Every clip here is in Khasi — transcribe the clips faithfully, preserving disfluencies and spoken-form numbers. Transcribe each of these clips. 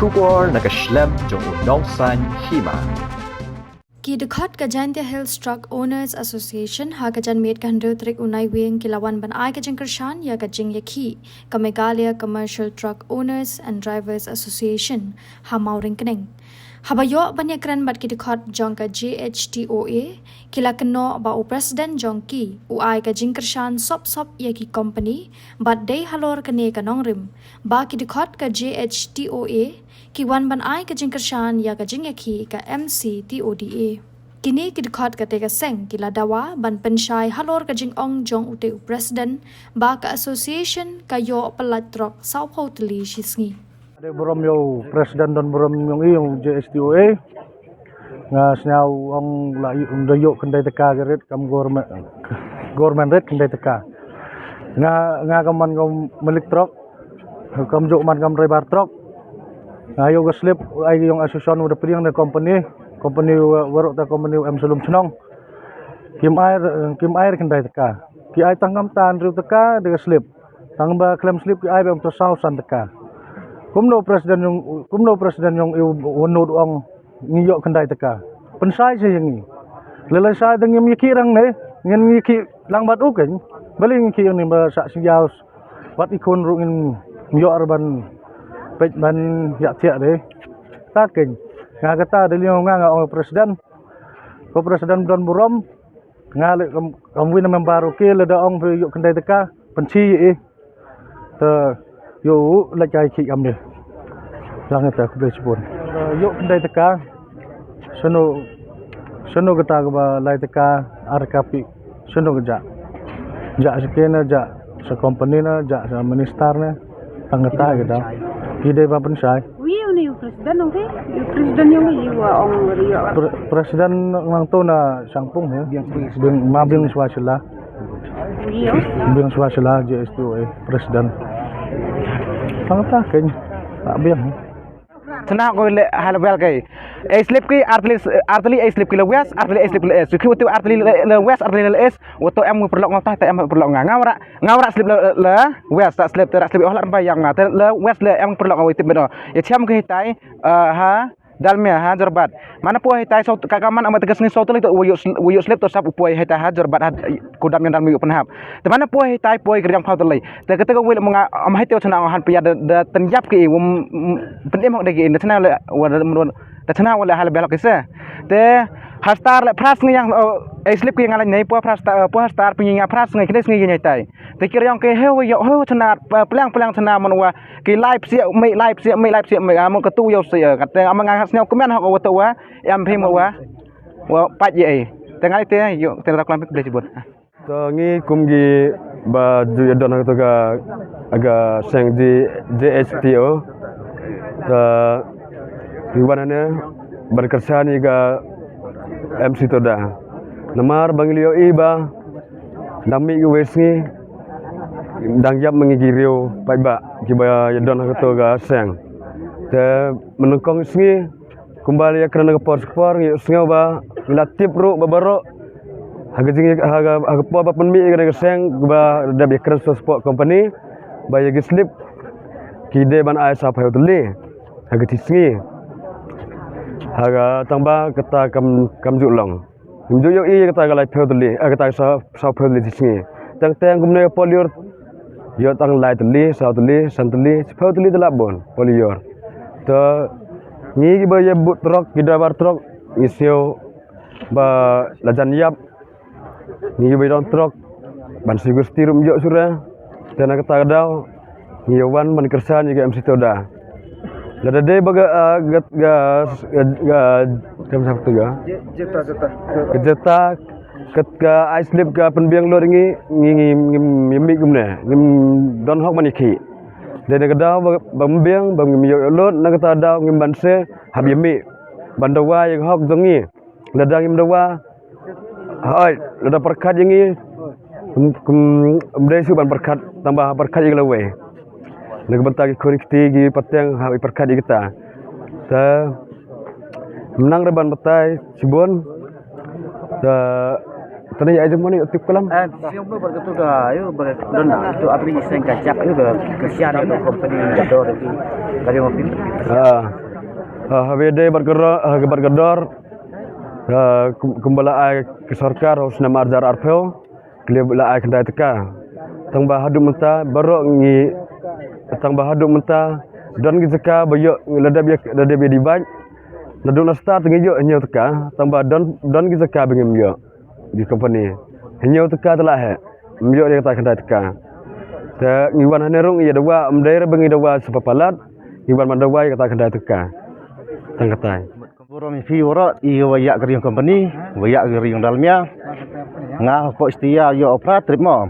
Khubor na ka shlem jong u nongsan hima. Ki dkhot ka Jaintia Hills Truck Owners Association ha ka janmiet ka hynriew tarik u Naiwieng ki la wan ban ai ka jingkyrshan ïa ka jingïakhih ka Meghalaya Commercial Truck Owners and Drivers Association ha Mawryngkneng. Haba ïoh ban ïakren bad ki dkhot jong ka J H T O A, ki la kynnoh ba u president jong ki u ai ka jingkyrshan sop sop ïa ki kompani bad dei halor kane ka nongrim ba ki dkhot ka J H T O A ki wan ban ai ka jingkyrshan ïa ka jingïakhih ka M C T O D A. Kine ki dkhot kata ka seng ki la dawa ban pynshai halor ka jingong jong ute u president ba ka association ka ïoh pyllait trok sawphew tylli shi sngi. Dei burom ïa u president don burom ïong i ïong J H T O A. Nga sngew ong la ïoh, da ïoh khyndai taka ka rate kam government, government rate khyndai taka. Nga, nga ka man ka malik trok, kam juk man kam driver trok. Nga ïoh ka slip ai ïong association u da pdiang da company, company wa-, waroh ta company em salum chnong. Kim ai, kim ai khyndai taka. Ki ai tang kam tan riu taka da ka slip. Tang ba khlem slip ki ai ba em to saw san taka. Kumno president ïong, kumno president ïong i u nut ong ngi ïoh khyndai taka. Pynshai sha ïa ngi. Lele shai da ngim ïakhih rang ne, ngin ïakhih lang bad u kein. Bali ngin khih ïa ngi ba sa sing yaus. Bad i khun ruh ngin ïoh ar ban peit ban ïa thiah de. Ta kein. Nga kata da liang nga nga ong president. Ko president don burom. Nga le kam, kam win member u ki le da ong phi ïoh khyndai taka. Pynchi i. Te ïoh u leit kai ki kam ne. Lang ita khublei shibun. Ïoh khyndai taka. Sano, sano kata ka ba lai taka ar kapi. Sano ka ja. Ja sa ke na ja sa company na ja sa minister na. Tang kata ka da. Ki dei ba pynshai. Wi uni u president ong ke? U president ïong i wa ong ri ïong. Pre-, president nang tu na Shangpung he. Biang, ma biang swa sila. Biang swa sila J S T O A president. Tang ta kein. Ma biang. Tena ko le hal bel kai. Ai slip ki artli, artli ai slip ki le west, artli ai slip le east. Ki utu artli le, le west, artli le east. Utu em perlu ngau ta, em perlu nga. Ngau ra, ngau ra slip le, le west, ta slip, ta slip oh la ba yang nga. Ta le west le em perlu ngau tip beno. Ya cham ki tai, eh, ha. Dalmia ha Jorbat. Mana poi hitai saw ka ka man ama tegas ngi saw tali to wayu wayu slip to sap u poi hitai ha Jorbat ha kudam yang dalmia u penhap. Te mana poi hitai poi keriang pau tali. Te kete ka wil menga ama hitai chana han pia da da tenyap ki um penim hok degi da chana le wa da chana wala hal belok kise. Te hastar le pras ngi yang ai slip ki ngalai nei poi pras ta poi hastar pingi nga pras ngi kines ngi ngai tai. Te kir yong ke heu yo heu chana, eh, plang plang chana mon wa ki live sia mai live sia mai live sia mai, ah, mon katu yo sia, eh, kat te ama nga sñiaw kmen ha wa tu wa em phi mo wa wa pat ye ai. Te ngai te yo te ra klam pik ble chibut. To ngi kum gi ba ju ya don ha to ga ga seng di J H T O. To ngi wan ne ban kersa ni ga M C Toda. Namar bang liyo i ba Dang mih ki wei sngi dang ïap ma ngi ki riew paidbah kiba ïa don ha kato ka seng. Te mynnyngkong sngi kumba la ïakren ha ka por sha ka por ngi ïohsngew ba ngi la tip ruh ba baroh ha ka jing ha ka, ha ka por ba pynmih ïa kane ka seng kiba dep ïakren Star Sport Company ba ïa ki slip ki dei ban ai sa phew tylli ha ka shi sngi. Ha ka tang ba kata kam, kam ju long. Ngim ju ïohi ïa kata ka lai phew tylli, eh, kata ka sa, saw phew tylli shi sngi. Tang tang kumne ka por lyiur ïoh tang lai tylli, saw tylli, san tylli, phew tylli te lah bun por lyiur. Te ngi kiba ïa buh trok, ki driver trok, ngi sngew ba la jan ïap. Ngi kiba ïa don trok ban security ruh ym ïoh shuh re. Te na kata ka daw ngi ïa wan ban kyrshan ïa ka M C Toda. Lada dei ba ka, ah, ka, ka, ka, ka, kam sap tu ka. Jeta, jeta. Ka jeta, ka, ka ai slip ka pynbiang lut ngi, ngi, ngi, ngi, ngi mih kumne, ngim don hok ban ïakhih. Dei na ka daw ba, ba pynbiang, ba ngim ïoh lut, na kata daw ngim banse hap ïa mih ban dawa ïa ka hok jong ngi. Lada ngim dawa, hooid, lada pyrkhat ïa ngi, kum, kum, ym dei shuh ban pyrkhat, tang ba pyrkhat ïa ka lawei. Na ka bynta ki khun ki kti ki pateng, ha, i pyrkhat ïa kita. Te, ym nang re ban batai shibun. Te, Tadi ya jemoni tip kalam. Eh, siang pun berketu ka, ayo, berketu na, itu abri seng kacak, ayo, ke, ke sian itu company yang jador itu. Kali mau pintu. Ah. Ah, habe dei berkedor, ah, berkedor. Ah, kum-, kumba la ai ka sorkar ha u snem arjar arphew. Kli la ai khyndai tyngka. Tang ba haduh mynta baroh ngi, tang ba haduh mynta don ki jaka ba ïoh, la dep ïa, la dep ïa dibait. Naduh na start ngi ïoh hynñiew tyngka, tang ba don, don ki jaka ba ngim ïoh. Ki company hynñiew tyngka te la heh. Ym ïoh ïa kata khyndai tyngka. Te ngi wan hangne ruh ngi ïa dawa, ym dei re ba ngi dawa sha palat. Ngi wan ban dawa ïa kata khyndai tyngka. Tang katai. Burom ïa phi baroh, i wa ïa ka ri yong company, wa ïa ka ri yong Dalmia. Nga hapoh Stia ïa opera trip mo.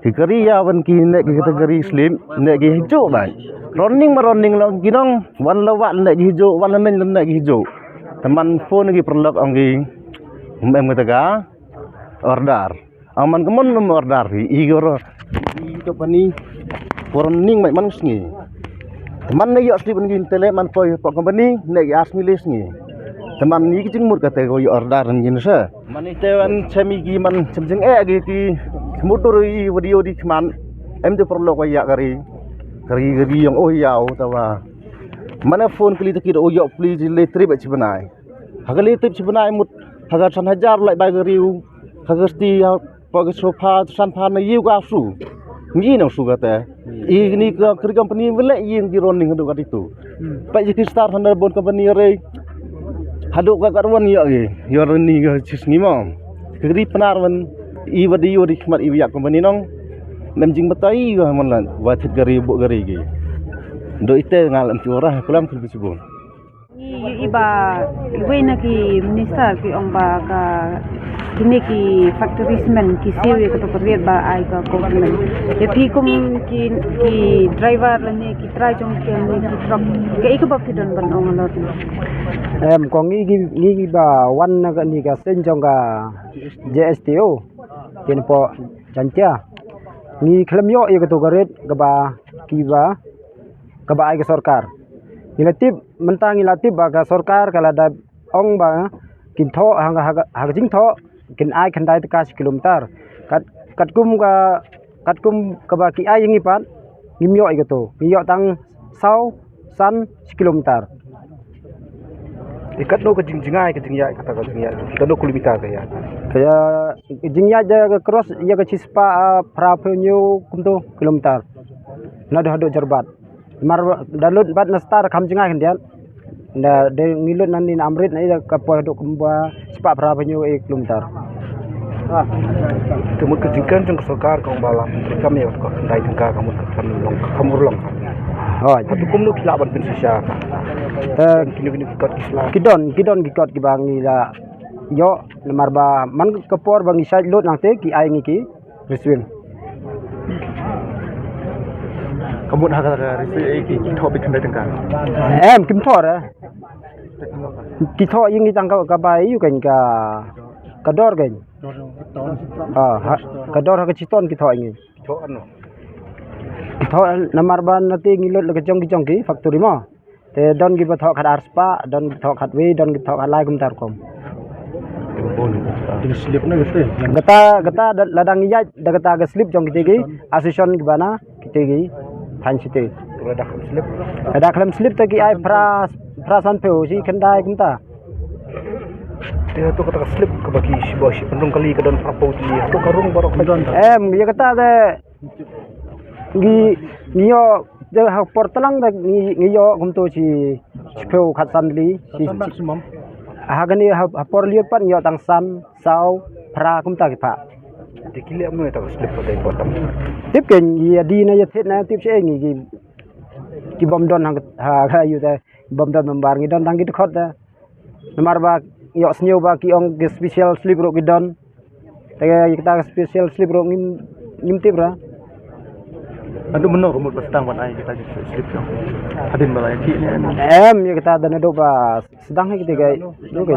Ki kari ïa wan ki ne ki kategori slip, ne ki hijau bai. Running ma running long ki nong, wan la wat ne ki hijau, wan la men ne ki hijau. Teman phone ki perlok ong ki, mem kata ka order. Aman ka mon mem order hi, i goro. I company, por ning mai man sngi. Teman ne ïoh slip ngi tele man poi pok company, ne ïa sngi le sngi. Teman ni ki jingmut kata ko ïoh order ngi ne se. Man ite wan chemi ki man chem jing eh ki ki mudur i video di khman. Em te perlu ko ïa kari. Kari kari yang oh ïa oh tawa. Mana phone kali takit oh ïoh pli ji le trip chi benai. Ha ka le trip chi benai mut ha ka san hajar lai bai kari u. Ha ka sti ha pa ka sofa san pha na yu ka su. Ngi na su ka te. I ni ka kri company wele i ngi ron ning hadu ka ditu. Pa ji ki star handa bon company re. Hadu ka ka wan ïa i. Ïa ron ni ka sis ni mo. Kri penar wan i wadi yu di khmat i yak company nong. Mem jing batai yu man lan. Wa thit kari bu kari gi. Do ite ngal em ti ora kulam kri bu. Ngi ïohi ba iwei na ki minister ki ong ba ka kine ki factory cement ki siew ïa kato ka rate ba ai ka government. Ïa phi kum ki, ki driver lane ki trai jong ki, lane ki truck, kaei kaba phi don ban ong halor? Em, ko ngi ki, ngi kiba wan na kane ka seng jong ka J S T O, kin po Jaintia. Ngi khlem ïoh ïa kato ka rate kaba kiba kaba ai ka sorkar. Ngi la tip, mynta ngi la tip ba ka sorkar ka la da ong ba kin thoh ha ka, ha ka, ha ka jingthoh kin ai khyndai tyngka shi kilometer. Kat, katkum ka, katkum kaba ki ai ïa ngi pat ngim ïoh ïa kato. Ngi ïoh tang saw san shi kilometer. I katno ka jingjngai ka jingïaid kata ka jingïaid. Katno kilometer ka ïaid. Ka ïa, ka jingïaid da ka cross ïa ka shispah, ah, phra phew hynñiew kumto kilometer. Naduh haduh Jyrbat. Mar da lut bad na star kham jngai khyndiat. Da de ngi lut na ni na Amrit na ida ka poi haduh kumba spah phra phew hynñiew kilometer. Te mut ka jingkren jong ka sorkar ka ong ba la pyntrei kam ïa ka khyndai tyngka ka mut ka kham long ka kham urlong. Hooid. Hato kumno ki lah ban pynshisha ka? Eh, kino kino ki kot ki sla. Ki don, ki don ki kot kiba ngi la ïoh namar ba man ka por ba ngi shait lut nangte ki ai ngi ki Riswil. Ka mut ha ka riswil eh ki, ki thoh beit khyndai tyngka. Em, kim thoh re. Ki thoh ïa ngi tang ka, ka bai ïa u kan ka, ka dor kan. Ah, ha, ka dor ha ka chiton ki thoh ïa ngi. Ki thoh namar ba nate ngi lut la ka jong ki jong ki factory mo. Te don kiba thoh khat ar spah, don kiba thoh khat wei, don kiba thoh khat lai kumta rukom. Ding slip na kata. Kata, kata da, la dang ïaid da kata ka slip jong kite ki association kiba na kite ki thaiñ site. Lada khlem slip. Lada khlem slip te ki ai phra, phra san phew shi khyndai kumta. Te to kata ka slip kaba ki shiba shi pynrung kali ka don phra phew tylli. To ka rung baroh ka don. Em, ïa kata te Ngi, ngi ïoh, de ha por tlang de ngi, ngi ïoh kumto shi, shiphew khatsan li, shi, khatsan maximum. Ha kane ha, ha por liur pat ngi ïoh tang san, saw, phra kumta ki pha. Te ki leh kumno ïa ta ka slip ka dei bottom. Tip ke ngi ïa di na ïa thied na tip shi ngi ki, ki bym don ha, ha, ha ïa te bym don member ngi don tang ki dkhot te. Namar ba ïoh sniew ba ki ong ki special slip ruh ki don. Te kita ki special slip ruh ngim, ngim tip ra. Haduh mynno ka mut ba sdang ban ai kita ki slip jong. Hadien ba la ïa ki ne. Em ïa kita da naduh ba sdang ïa kita ki. Ruh ki.